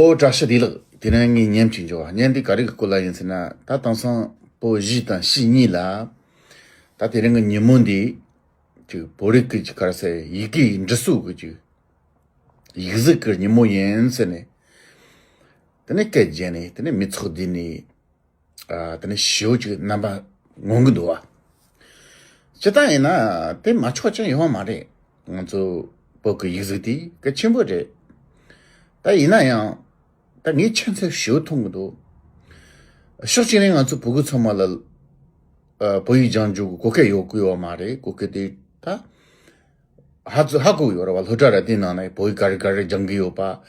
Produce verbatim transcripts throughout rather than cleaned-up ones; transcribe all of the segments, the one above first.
ཨོ་བཀྲ་ཤིས་བདེ་ལེགས། དེ་རིང་ངས་བརྙན་གཅིག་འབྱོར་བ། བརྙན་འདི་ག་རེ་གི་སྐོར་ལ་ཡིན་ཟེར་ན། ད་དེང་སང་བོད་གཞིས་དང་ཕྱི་གཉིས་ལ་ད་དེ་རིང་གི་ཉིན་མོ་འདི་ཅིག་བོད་རིགས་ཀྱི་ཅིག་ག་རེ་ཟེར། ཡི་གེ་འབྲི་སྲོལ་གྱི་ཅིག་ཡིག་གཟུགས་ཀྱི་ཉིན་མོ་ཡིན་ཟེར་ནས། དེ་ནས་སྐད་རྒྱབ་ནས། དེ་ནས་མི་ཚོགས་བསྡུས་ནས། ཨ། དེ་ནས་ཞེ་པོ་ཅིག་རྣམ་པ་ངོམ་གི་འདུག་བ། སྤྱིར་བཏང་ཡིན་ན་དེ་མ་ཆོག་ཅན་ཡོད་མ་རེད། ང་ཚོ་བོད་ཀྱི་ཡིག་གཟུགས་དེ་གལ་ཆེན་པོ་རེད། ད་ཡིན་ན་ཡང་ད་ངས་ཁྱད་མཚར་ཞེ་པོ་མཐོང་གི་འདུག། ཕྱོགས་གཅིག་ནས་ང་ཚོ་བོད་གི་ཚང་མ་ལ། ཨ། བོད་ཡིག་སྦྱང་རྒྱུ་གི་གོ་སྐབས་ཡོད་གི་ཡོད་མ་རེད། གོ་སྐབས་དེ་ད། ཧ་ཧ་གོ་གི་ཡོད་རེད་བ། སློབ་གྲྭ་ར་དེའི་ནང་ན་བོད་ཡིག་ག་རེ་ག་རེ་སྦྱང་གི་ཡོད་པ།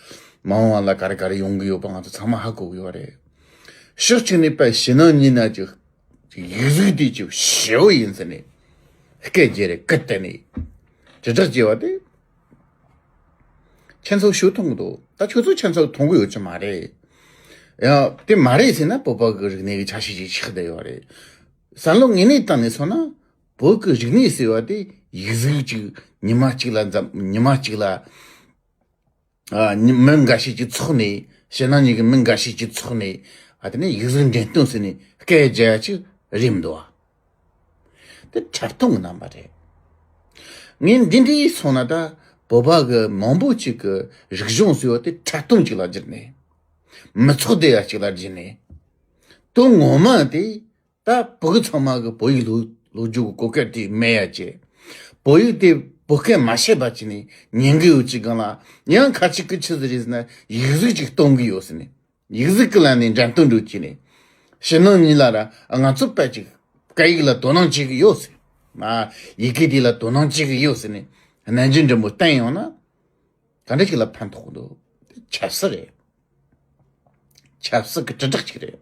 མ་འོངས་པ་ལ་ག་རེ་ག་རེ་ཡོང་གི་ཡོད་པ་ང་ཚོ་ཚང་མ་ཧ་གོ་གི་ཡོད་རེད། ཕྱོགས་གཅིག་ནས་དཔེ་ཕྱི་ནང་གཉིས་ན་ཅིག་ཅིག་ཡིག་གཟུགས་དེ་ཅིག་ཞེ་པོ་ཡིན་ཟེར་ནས་སྐད་རྒྱབ་རེད། སྐད་བཏང་ནས་དྲིལ་བསྒྲགས་བྱས་པ་དེ་ཁྱད་མཚར་ཞེ་པོ་མཐོང་གི་འདུག། ད་ཁྱོད་ཚོ་ཁྱད་མཚར་མཐོང་གི་ཡོད་ཀྱི་མ་རེད། ཡང་དེ་མ་རེད་ཟེར་ན་བོད་པ་གི་རིག་གནས་ཀྱི་ཆ་ཤས་ཅིག་ཆགས་བསྡད་ཡོད་རེད། བསམ་བློ་དངོས་གནས་བཏང་ནས་སོང་ན། བོད་ཀྱི་རིག་གནས་ཟེར་བ་དེ་ཡིག་གཟུགས་ཅིག་ཉི་མ་གཅིག་ལ་འཛམ། ཉི་མ་གཅིག་ལ། ཨ། ཉི། མི་འགའ་ཤས་ཀྱིས་ཚོགས་ནས། ཕྱི་ནང་གཉིས་ཀྱི་མི་འགའ་ཤས་ཀྱིས་ཚོགས་ནས། ཨ། དེ་ནས་ཡིག་གཟུགས་འགྲེམས་སྟོན་ཟེར་ནས་སྐད་རྒྱབ་ཡ་ཅིག་རེད་མི་འདུག་བ། དེ་འཁྲབ་སྟོན་གྱི་རྣམ་པ་རེད། ངས་འདི་འདྲ་སོང་ན་ད་བོད་པ་གི་མང་པོ་ཅིག་གི་རིག་གཞུང་ཟེར་བ་དེ་འཁྲབ་སྟོན་ཅིག་ལ་བསྒྱུར་ནས། མི་ཚོགས་བསྡད་ཡ་ཅིག་ལ་བསྒྱུར་ནས། དོན་ངོ་མ་དེ། ད་བོད་ཚང་མ་གི་བོད་ཡིག་སློབ་སློབ་རྒྱུ་གི་གོ་སྐབས་དེ་མེད་ཡ་བྱས། བོད་ཡིག་དེ་བོད་སྐད་མ་བཤད་པ་བྱས་ནས་ཉན་གི་ཡོད་ཀྱི་སྒང་ལ། ཡང་ཁ་ཅིག་གིས་ཆི་ཟིག་རེད་ཟེར་ན། ཡིག་གཟུགས་ཅིག་སྟོན་གི་ཡོད་ཟེར་ནས། ཡིག་གཟུགས་ཀྱི་ལམ་ནས་འགྲེམས་སྟོན་འགྲོ་བྱས་ནས། ཕྱི་ནང་གཉིས་ལ་ར་ང་ཚོ་དཔེ་ཅིག་སྐད་ཡིག་ལ་དོ་སྣང་བྱེད་གི་ཡོད་ཟེར། ཨ། ཡི་གེ་དེ་ལ་དོ་སྣང་བྱེད་གི་ཡོད་ཟེར་ནས་རྣམ་འགྱུར་འདྲ་མོ་བསྟན་ཡོང་ན། ག་འདྲ་ཞིག་ལ་ཕན་ཐོགས་འདུག། དེ་ཆབ་སྲིད་རེད། ཆབ་སྲིད་ཀྱི་དྲིལ་བསྒྲགས་ཅིག་རེད།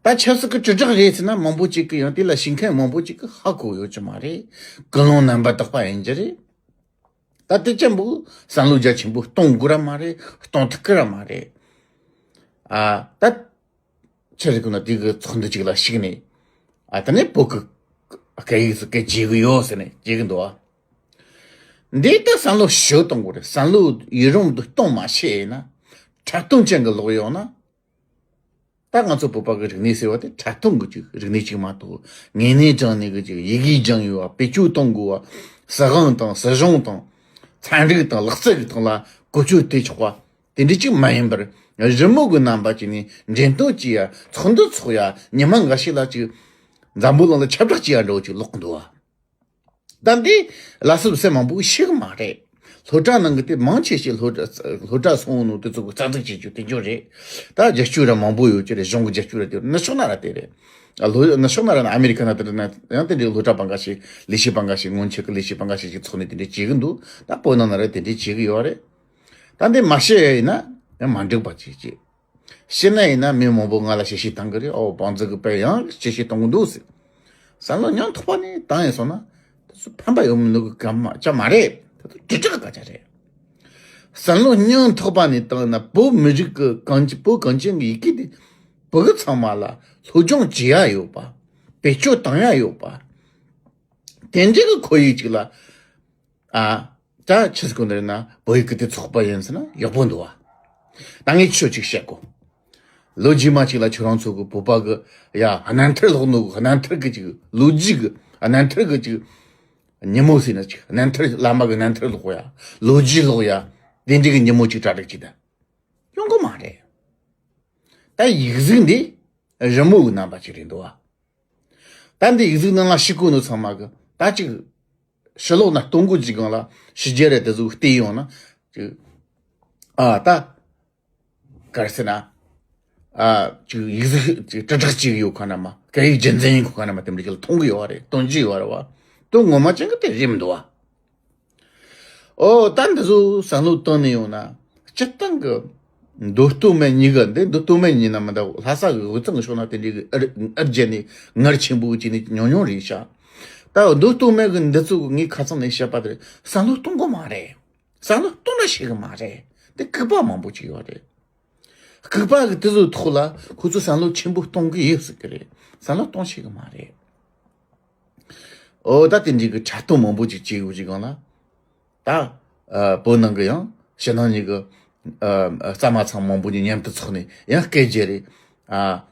ད་ཆབ་སྲིད་ཀྱི་དྲིལ་བསྒྲགས་རེད་ཟེར་ན། མང་པོ་ཅིག་གིས། ཡང་དེ་ལ་ཤེས་མཁན་མང་པོ་ཅིག་གིས་ཧ་གོ་ཡོད་ཀྱི་མ་རེད། ཀུན་སློང་རྣམ་པར་དག་པ་ཡིན་གྱི་རེད། ད་དེ་ཅན་པོ་བསམ་བློ་རྒྱ་ཆེན་པོ་གཏོང་དགོས་ར་མ་རེད། གཏོང་ཐུབ་ཀྱི་ར་མ་རེད། ཨ། ད་ཆི་ཟེར་དགོས་ན། དེ་གི་ཚོགས་འདུ་ཅིག་ལ་ཞུགས་ནས། ཨ། དེ་ནས་བོད་ཀྱི་སྐད་ཡིག་སུ་སྐད་བྱེད་གི་ཡོད་ཟེར་ནས་བྱེད་གི་འདུག་ཨ། འདི་ལྟར་བསམ་བློ་ཞིག་གཏོང་དགོས་རེད། བསམ་བློ་ཡུན་རིང་དུ་གཏོང་མ་ཤེས་ན། འཁྲབ་སྟོན་ཅན་གྱི་ལོག་ཡོང་ན། ད་ང་ཚོ་བོད་པ་གི་རིག་གནས་ཟེར་བ་དེ་འཁྲབ་སྟོན་གྱི་ཅིག་རིག་གནས་ཅིག་མ་གཏོགས། ངེས་གནས་དྲང་གནས་ཀྱི་ཅིག་ཡི་གེ་སྦྱང་དགོས་པ། བེད་སྤྱོད་གཏོང་དགོས་པ། སྲིད་དབང་དང་སྲིད་གཞུང་དང་ཚན་རིག་དང་ལག་རྩལ་གྱི་ཐོག་ལ་བཀོལ་སྤྱོད་བྱེད་ཆོག་པ། དེ་འདྲ་ཅིག་མ་ཡིན་པར། རི་མོ་གི་རྣམ་པ་ཅིག་ནས་འགྲེམས་སྟོན་བྱེད་ཡ། ཚོགས་འདུ་ཚོགས་ཡ། ཉི་མ་འགའ་ཤས་ལ་ཅིག་འཛམ་བུ་གླིང་ལ་ཁྱབ་བསྒྲགས་བྱེད་ཡ་འདྲ་བོ་ཅིག་ལོག་གི་འདུག་བ། ད་འདི་ལ་སུ་སེ་མང་པོ་ཤེས་གི་མ་རེད། སློབ་གྲྭ་ནང་གི་དེ་མང་ཆེ་ཤོས་སློབ་གྲྭ་སློབ་གྲྭ་སོང་ནོ་དེ་ཚོ་གི་རྩ་འཛུགས་བྱེད་རྒྱུ་དེ་འཇོག་རེད། ད་རྒྱབ་སྐྱོར་ར་མང་པོ་ཡོད་ཀྱི་རེད། གཞུང་གི་རྒྱབ་སྐྱོར་ར་དེ་ནུབ་ཕྱོགས་ན་ར་དེ་རེད། ཨ། ལྷོ་ནུབ་ཕྱོགས་ན་ར་ན་ཨ་མེ་རི་ཁ་ན་དེ་རེད་ན། ཡང་དེ་འདྲའི་སློབ་གྲྭ་སྤང་ཁ་ཞིག་ལས་བྱེད་སྤང་ཁ་ཞིག་སྔོན་ཆད་ཀྱི་ལས་བྱེད་སྤང་ཁ་ཞིག་ཅིག་ཚོགས་ནས་དེ་འདྲའི་བྱེད་གི་འདུག། ད་བོད་ནང་ན་ར་དེ་འདྲའི་བྱེད་གི་ཡོད་རེད། ད་འདི་མ་ཤེས་ཡིན་ན་ཡང་མ་འགྲིག་པ་ཅིག་ཅིག་ཤེས་ན་ཡིན་ན། མི་མང་པོ་ང་ལ་ཞལ་བཞེས་བཏང་གི་རེད། ཨོ། བང་མཛོད་གི་དཔེ་ཡང་ཞལ་བཞེས་གཏོང་གི་འདུག་ཟེར། བསམ་བློ་སྙིང་ཐག་པ་ནས་བཏང་ཡིན་སོང་ན། དེ་ཚོ་ཕན་པ་ཡོང་མི་འདུག་གི་སྐད་ཆ་མ་རེད། དེ་ཚོ་དྲིལ་བསྒྲགས་སྐད་ཆ་རེད། བསམ་བློ་སྙིང་ཐག་པ་ནས་བཏང་ན། བོད་མི་རིགས་ཀྱི་གངས་ཅན། བོད་གངས་ཅན་གྱི་ཡི་གེ་དེ་བོད་གི་ཚང་མ་ལ་སློབ་སྦྱོང་བྱེད་ཡ་ཡོད་པ། བེད་སྤྱོད་བཏང་ཡ་ཡོད་པ། དེ་འདྲའི་གི་ཁོར་ཡུག་ཅིག་ལ། ཨ། ད་ཆི་ཟེར་དགོས་ནི་རེད་ན། བོད་ཡིག་གི་དེ་ཚོགས་པ་ཡིན་ཟེར་ན་ཡག་པོ་འདུག་བ། ད་ངས་ཁྱོད་ཅིག་བཤད་གོ། ལོ་རྗེས་མ་ཅིག་ལ་ཁྱོད་རང་ཚོ་གི་བོད་པ་གི་ཡ་རྣམ་ཐར་ཀློག་ནོ་གི། རྣམ་ཐར་གི་ཅིག་ལོ་རྒྱུས་གི། རྣམ་ཐར་གི་ཅིག་ཉིན་མོ་ཟེར་ན་ཅིག། རྣམ་ཐར། བླ་མ་གི་རྣམ་ཐར་ཀློག་ཡ། ལོ་རྒྱུས་ཀློག་ཡ། དེ་འདྲའི་གི་ཉིན་མོ་ཅིག་གྲ་སྒྲིག་བྱེད་ད། ཡོང་གི་མ་རེད། ད་ཡིག་གཟུགས་འདི་རི་མོ་གི་རྣམ་པ་ཅིག་རེད་འདུག་བ། ད་འདི་ཡིག་གཟུགས་ནང་ལ་ཞུགས་གོ་ནོ་ཚང་མ་གི་ད་ཅིག་ཕྱི་ལོགས་ན་གཏོང་གོ་ཅིག་སྒང་ལ་ཕྱི་རྒྱལ་ར་དེ་ཚོ་བལྟས་ཡོང་ན། ཅིག། ཨ། ད་ག་རེ་ཟེར་ན། ཨ། ཅིག་ཡིག་གཟུགས་ཅིག་དྲིལ་བསྒྲགས་བྱེད་གི་ཡོད་ཁ་ན་མ། སྐད་ཡིག་རྒྱུན་འཛིན་ཡིན་ཁོ་ཁ་ན་མ། དེ་འདྲ་ཅིག་ལ་མཐོང་གི་ཡོད་རེད། སྟོན་གྱི་ཡོད་རེད་བ། དོན་ངོ་མ་ཅན་གི་དེ་རེད་མི་འདུག་བ། ཨོ། ད་འདི་ཚོ་བསམ་བློ་བཏང་ནས་ཡོང་ན། སྤྱིར་བཏང་གི་མདོ་སྟོད་སྨད་གཉིས་ཀ། འདི་མདོ་སྟོད་སྨད་གཉིས་ན་མི་འདྲ། ལྷ་ས་གི་དབུས་གཙང་གི་ཕྱོགས་ན་དེ་འདྲའི་གི་ཨར་ཨར་བརྒྱབ་ནས་ངར་ཆེན་པོ་བྱས་ནས་ཉུང་ཉུང་རེད་ཤག། ད་མདོ་སྟོད་སྨད་གི་འདི་ཚོ་གི་ངས་ཁ་ཚང་ནས་བཤད་པ་དེ་རེད། བསམ་བློ་གཏོང་གི་མ་རེད། བསམ་བློ་གཏོང་ར་ཤེས་གི་མ་རེད། འདི་ལྐུགས་པ་མང་པོ་ཅིག་ཡོད་རེད། ལྐུགས་པ་གི་དེ་ཚོའི་ཐོག་ལ་ཁོ་ཚོ་བསམ་བློ་ཆེན་པོ་གཏོང་གི་ཡོད་ཟེར་གི་རེད། བསམ་བློ་གཏོང་ཤེས་གི་མ་རེད། ཨོ། ད་དེ་འདྲའི་གི་འཁྲབ་སྟོན་མང་པོ་ཅིག་བྱེད་དགོས་ཀྱི་སྒང་ལ། ད། ཨ། བོད་ནང་གི་ཡང་ཕྱི་ནང་གཉིས་ཀྱི་ ཨ་གཙང་མ་ཚང་མང་པོ་ཉིད་མཉམ་དུ་ཚོགས་ནས་ཡང་སྐད་རྒྱག་རེད། ཨ་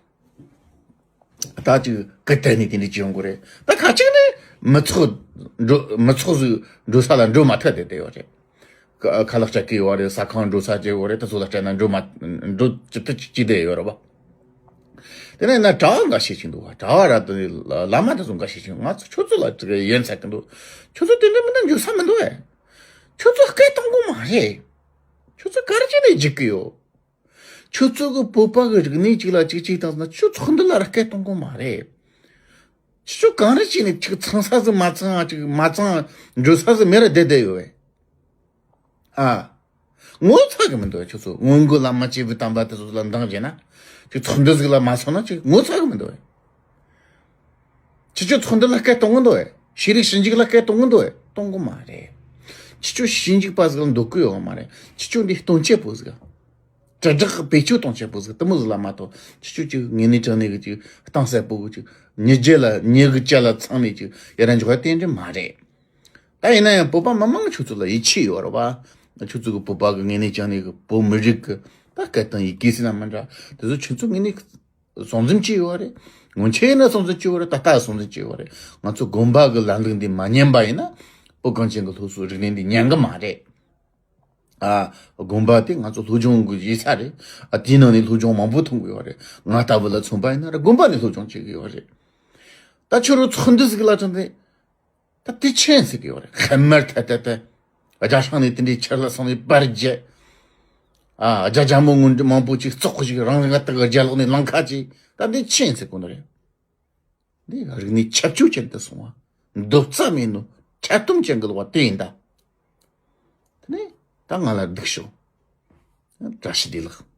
ད་ཅིག་སྐད་བཏང་ནས་དེ་འདྲ་ཅིག་ཡོང་གི་རེད། ད་ཁ་ཅིག་ནི་མི་ཚོགས་འགྲོ་མི་ཚོགས་ཟིག་འགྲོ་ས་ལ་འགྲོ་མ་ཐུབ་བསྡད་བསྡད་ཡོད་རེད། ཁ་ཁ་ལག་ཅག་གི་ཡོད་རེད། ཟ་ཁང་འགྲོ་ས་ཅིག་ཡོད་རེད། ད་ཚོ་ལ་སྤྲད་ན་འགྲོ་མ་འགྲོ་ཅི་ཐུབ་ཅིག་བསྡད་ཡོད་རེད་པ། དེ་ནས་ན་གྲྭ་བ་འགའ་ཤས་ཅིག་འདུག་བ། གྲྭ་བ་ར་དེ་བླ་མ་དེ་ཚོ་འགའ་ཤས་ཅིག་ང་ཚོ་ཁྱོད་ཚོ་ལ་ཅིག་ཡོན་ཚད་གི་འདུག་ཁྱོད་ཚོ་དེ་འདྲ་མིན་ན་འགྱོ་ས་མི་འདུག་ཨེ། ཁྱོད་ཚོ་སྐད་གཏོང་གོ་མ་རེད། ཁྱོད་ཚོ་ག་རེ་བྱས་ནས་འཇིག་གི་ཡོད། ཁྱོད་ཚོ་གི་བོད་པ་གི་རིག་གནས་གཅིག་ལ་གཅིག་གཅིག་དང་ཟེར་ན་ཁྱོད་ཚོགས་འདུ་ལ་ར་སྐད་གཏོང་གོ་མ་རེད། ཁྱོད་ཚོ་གང་རེ་བྱས་ནས་ཅིག་ཚང་ས་ཟིག་མ་ཚང་ཅིག་མ་ཚང་འགྲོ་ས་ཟིག་མེད་ར་བསྡད་བསྡད་ཡོད་བས། ཨ། ངོ་ཚ་གི་མི་འདུག་ཁྱོད་ཚོ་སྔོན་གི་བླ་མ་བཅས་པའི་དམ་པ་དེ་ཚོ་ལ་འདང་བྱས་ན། ཅིག་ཚོགས་འདུ་ཟིག་ལ་མ་སོང་ན་ཅིག་ངོ་ཚ་གི་མི་འདུག་བས། ཁྱེད་ཚོ་ཚོགས་འདུ་ལ་སྐད་གཏོང་གི་འདུག་བས། ཤེས་རིག་ཞིབ་འཇུག་ལ་སྐད་གཏོང་གི་འདུག་བས། གཏོང་གི་མ་རེད། ཁྱེད་ཚོ་ཞིབ་འཇུག་པ་ཟིག་ལ་འདོད་གི་ཡོད་མ་རེད། ཁྱེད་ཚོ་འདི་སྟོན་ཆེ་པོ་ཟིག་དྲིལ་བསྒྲགས་བེད་སྤྱོད་གཏོང་ཆེན་པོ་ཟིག་དེ་མོ་ཟིག་ལ་མ་གཏོགས། ཁྱེད་ཆོ་ཅིག་དངོས་གནས་དྲང་གནས་ཀྱི་ཅིག་གཏིང་ཟབ་པོ་གི་ཅིག་མྱི་རྒྱུད་ལ་མྱི་གི་རྒྱུད་ལ་ཚང་ནས་ཅིག་ཡར་འཇོག་ཡ་དེ་འདྲ་མ་རེད། ད་ཡིན་ན་ཡང་བོད་པ་མི་མང་ཁྱོད་ཚོ་ལ་ཡིད་ཆེས་ཡོད་རེད་པ། ཁྱོད་ཚོ་གི་བོད་པ་གི་དངོས་གནས་དྲང་གནས་ཀྱི་བོད་མི་རིགས་ཀྱི་ད་སྐད་དང་ཡི་གེ་ཟེར་ན་མི་འདྲ། དེ་ཚོ་ཁྱོད་ཚོ་དངོས་གནས་སྲུང་འཛིན་བྱས་ཡོད་རེད། སྔོན་ཆད་ཡིན་ན་སྲུང་འཛིན་བྱས་ཡོད་རེད། ད་ལྟ་སྲུང་འཛིན་བྱས་ཡོད་རེད། ང་ཚོ་དགོན་པ་གི་ལམ་ལུགས་འདི་མ་ཉན་པ་ཡིན་ན། བོད་གངས་ཅན་གྱི་སློབ་གསོའི་རིག་གནས་འདི་ཉན་གི་མ་རེད། ཨ། དགོན་པ་དེ་ང་ཚོ་སློབ་སྦྱོང་གི་གཞི་ས་རེད། ཨ། དེའི་ནང་ནས་སློབ་སྦྱོང་མང་པོ་ཐོན་གི་ཡོད་རེད། ང་ལྟ་བུ་ལ་མཚོན་པ་ཡིན་ན་ར་དགོན་པ་ནས་སློབ་སྦྱོང་བྱེད་གི་ཡོད་རེད། ད་ཁྱོད་རང་ཚོགས་འདུ་ཟིག་ལ་ཚང་དེ། ད་དེ་ཆི་ཡིན་ཟེར་གི་ཡོད་རེད། ཁ་མར་ཐལ་ཐལ་ཐལ། རྒྱ་ཤང་ནས་དེ་འདྲའི་ཆར་ལ་སོང་ནས་པར་རྒྱག་ཨ། རྒྱ་རྒྱ་མོ་ངོ་མང་པོ་ཅིག་བཙོག་གི་ཅིག་རང་རང་ལྟ་གི་རྒྱ་ལོག་ནས་ལང་ཁ་ཅིག་ད་དེ་ཆི་ཡིན་ཟེར་གོ་ནི་རེད། འདི་རིག་གནས་ཁྱབ་ཆུ་ཅན་དུ་སོང་བ། འདོད་རྩ་མེད་ནོ། འཁྲབ་སྟོན་ཅན་གི་ལོག་པ་དེ་ཡིན་ད། དེ་ནས་ད་ང་ལ་སྡུག་ཤོག་བཀྲ་ཤིས་བདེ་ལེགས།